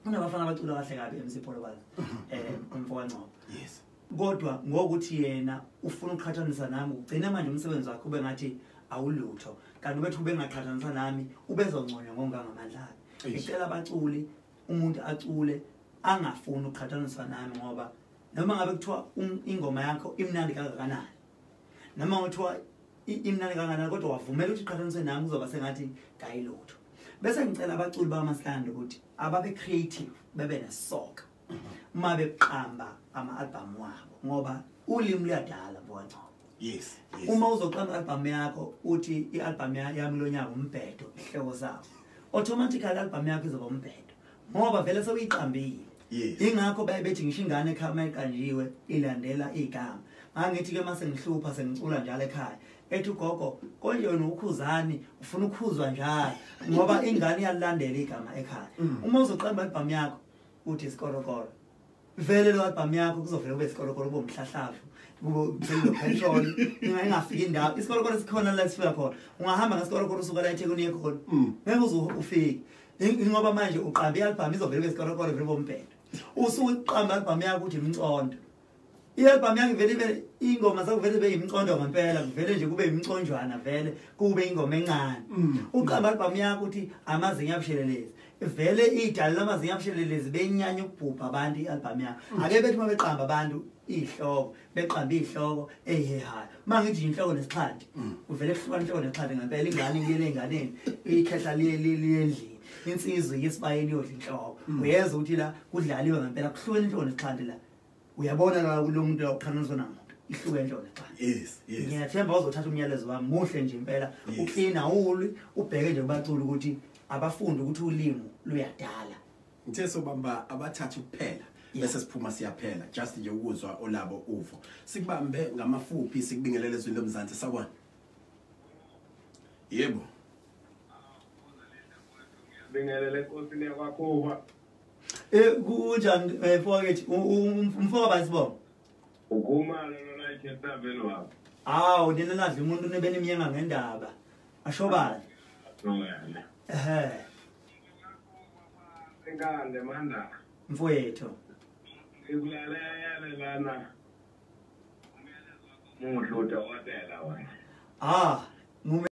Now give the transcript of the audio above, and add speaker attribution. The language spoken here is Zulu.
Speaker 1: Kunabafana abacula kahle kabi MC Pholobazi, umfowangcobo.
Speaker 2: Yes.
Speaker 1: Kodwa ngokuthi yena ufuna ukuqhathanisa nami, ugcina manje umsebenzi wakhe ube ngathi awulutho, kanti ubethu ubengaqhathanisa nami ubezongconywa ngongangamandla akhe. Ngicela abaculi, umuntu acule angafuni ukuqhathaniswa nami, ngoba noma ngabe kuthiwa ingoma yakho imnandi kangakanani, noma kuthiwa imnandi kangakanani, kodwa wavumela ukuthi iqhathaniswe nami, kuzoba sengathi kayilutho. Bese ngicela abaculi bamaskandi ukuthi ababe creative, bebe nesoka uma beqamba ama-album wabo, ngoba ulimi luyadala mfowethu.
Speaker 2: Yes, yes.
Speaker 1: Uma uzoqamba i-album yakho uthi i-album yami lonyaka umbhedo, ihloko zawo, automatically i-album yakho izoba umbhedo ngoba vele sewuyiqambile.
Speaker 2: Yes.
Speaker 1: Ingakho baye bethi ngisho ingane ekhaya uma iqanjiwe ilandela igama. Ngangithi ke mase ngihlupha sengicula njalo ekhaya, ethi ugogo konje wena ukhuzani ufuna ukukhuzwa njalo, ngoba ingane iyalandela igama ekhaya. Uma uzoqamba i-album yakho uthi isikorokoro, vele lo album yakho kuzovela kube isikorokoro, kube umhlahlavu, kube petrol, ingafiki indawo. Isikorokoro sikhona la sifika khona, ungahamba ngesikorokoro usuka la eThekwini uye khona, ngeke uze ufike, ngoba manje uqamba i-album izovela kube isikorokoro, vele bombhedo. Usuqamba i-album yakho uthi imcondo, i-album yakho vele ibe ingoma zakho vele ibe imcondo ngempela, kuvele nje kube imconjwana, vele kube ingoma encane. Uqamba i-album yakho uthi amazinyo abushelelezi, vele idala lamazinyo abushelelezi benyanya ukubhubha abantu i-album yakho. Ake bethi uma beqamba abantu ihloko, beqamba ihloko eyihehayo, uma ngithi inhloko nesixhanti, uvele kuhlukana inhloko nesixhanti ngempela, ingane iyele enganeni, ikhehla liye endlini, insizwa yesibayeni yodla inhloko. Uyezwa ukuthi la kudlaliwe ngempela, kuhlukene inhloko nesixhanti la. Uyabona la kulo muntu oqhanuzwa namuntu, ihluke inhloko nesixhanti.
Speaker 2: Yes, yes.
Speaker 1: Ngiyathemba uzothatha umyalezo wami muhle nje impela, uclean awulwi, ubheke nje kubaculi ukuthi abafundi ukuthi ulimi luyadala.
Speaker 2: Ngithe sobamba abathathu kuphela bese siphuma siyaphela, just nje ukuzwa olabo uvo. Sikubambe ngamafuphi, sikubingelele ezweni lomzansi, sawubona. Yebo.
Speaker 3: Bingelele enkosini yakwaKhuba.
Speaker 1: Kunjani mfowethu, umfoka basibonga.
Speaker 3: Ukhumalo lona iChesterville wakho.
Speaker 1: Hawu, nina nadla umuntu nibe nimyenga ngendaba. Ashobani. Ehhe.
Speaker 3: Enkande manda.
Speaker 1: Mfowethu.
Speaker 3: Ngikulalele lana. Muhle udokotela wena.
Speaker 1: Ah,